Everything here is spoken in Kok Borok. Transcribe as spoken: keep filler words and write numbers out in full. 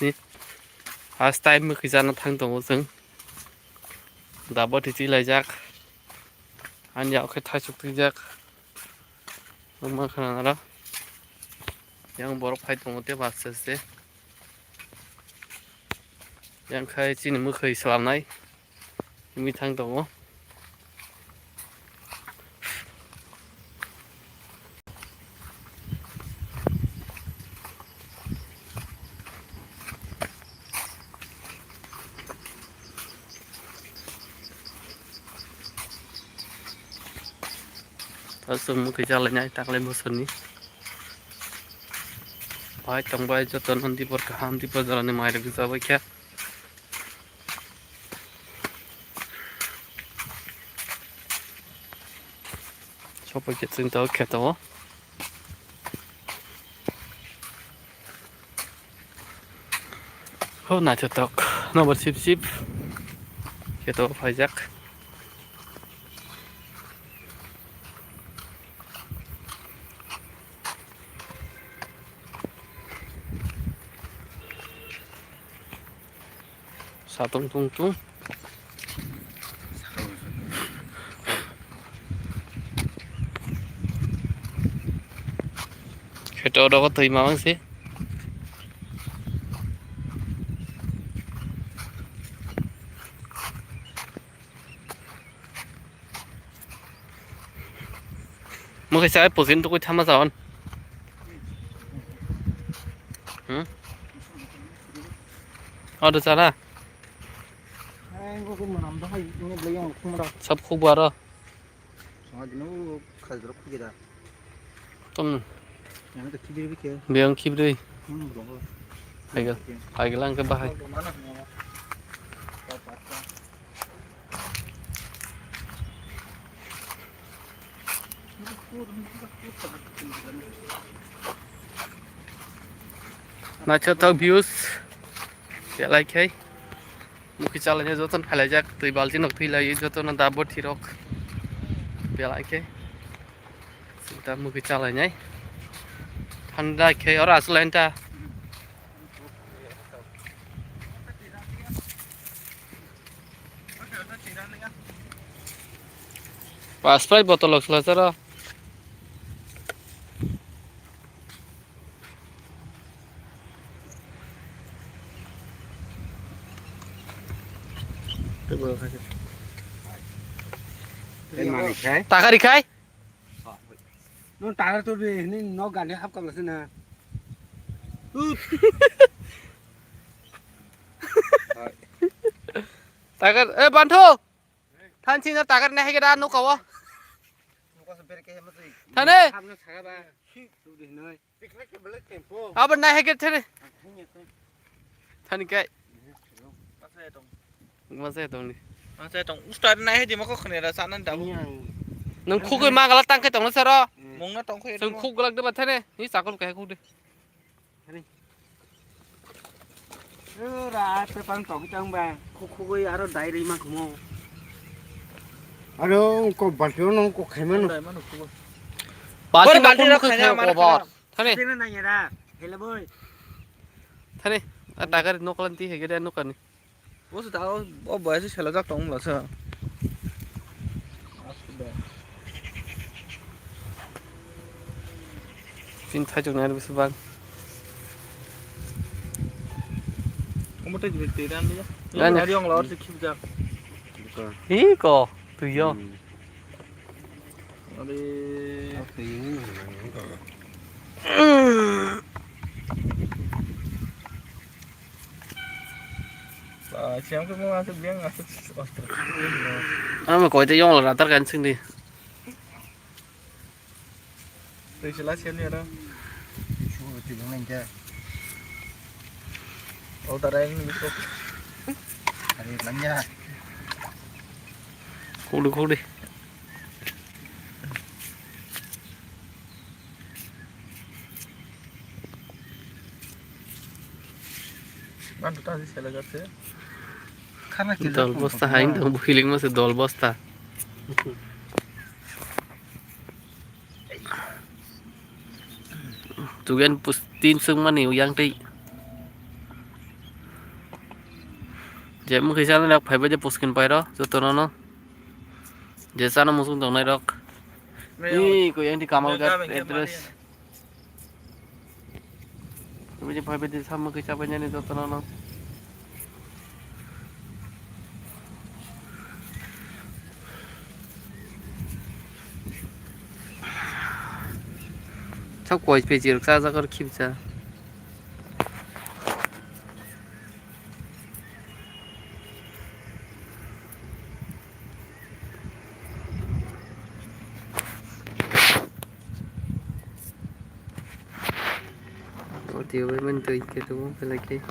Ni first time mwkhwi chana thang tongo chwng. Da bwthwi twi laijak. Ani yakhe thaisuk twijak. Wngma khana aro. Yang borok phai tongo tei bus se se. Yang khai chini mwkhwi swlamnai. Wngwi thang tongo. Aswk mwkhwi chalainai taklai bosorni. Bai tongbai jotono dibor kaham dibor jorani mairok chabai kha. Sopai khe chwng tongo kheto o. Ho naithotok nobar sip sip kheto o phaijak. Satung tung tung. Kheto dogo twi mamang se. Mwkhai sa pusin tukui thama sawan. Hmm? Ado chana. Sab khuk baro. Tom. Biyang khibrwi. Haigel, haigel ang khe bahai. Naithotok views. Belai khe. Mukhi chalainai jotono phailaijak. Twi balti nok twi lai jotono da bwthwirok. Belai khe. Sinta mukhi chalainai. Thanda khe oro aswk lainta. Pas prai botol rok sela charo. Takari khai. No takar to de ni no gani hap kam na. Takar, eh, Bantho. Thansi na takar na hege da no kawo. Thane. Abo na hege thane. Thani kai. Masa tong ni. Masa tong ustad na hedi mako khne ra sanan da. Nang khugui magala tangke tong saro. Mongna tong khe. Sung khug galak de ba thane. Ni sakol kai khug de. Ra, pe pang tong tang ba. Khuk khugui aro dai ri ma khumo. Aro ko balti no ko khaima no. Balti no khaima ko bor. Thani. Thani na ya ra. Hele boy. Thani. A takar no kalan ti hege de no kani. Bo se ta o boy se sela jak tong la sa. Tin thai chuk nai bisi bang. Omo tei jibik tei dan dia. Ini hari yang lawar sih khibjak. Hi ko, tu yo. Ade. Ba, siang ke mau masuk dia ngasuk. Ano koi te yong la ratar kan sing di. Twi se la siyan ni aro. Twi se bo twi bang nang khe. O tarai ni bisko. Ari lang ya. Khukdi, khukdi. Man tu tadi sela gatse. Khana kisa dol bosta hai tong, buhiling mase dol bosta. Tugen pus tin sung mani yang tei. Je mwkhwi chana rok phaibai de puskin pairo jotono no. Je chana muchung tongnai rok. Ni ko yang di Kamalghat address. Phaibai de phaibai de sa mwkhwi chabai nani jotono no. Sa koi pe jir sa sa kor khip sa. Audio bai mani twi khe tubu belai khe.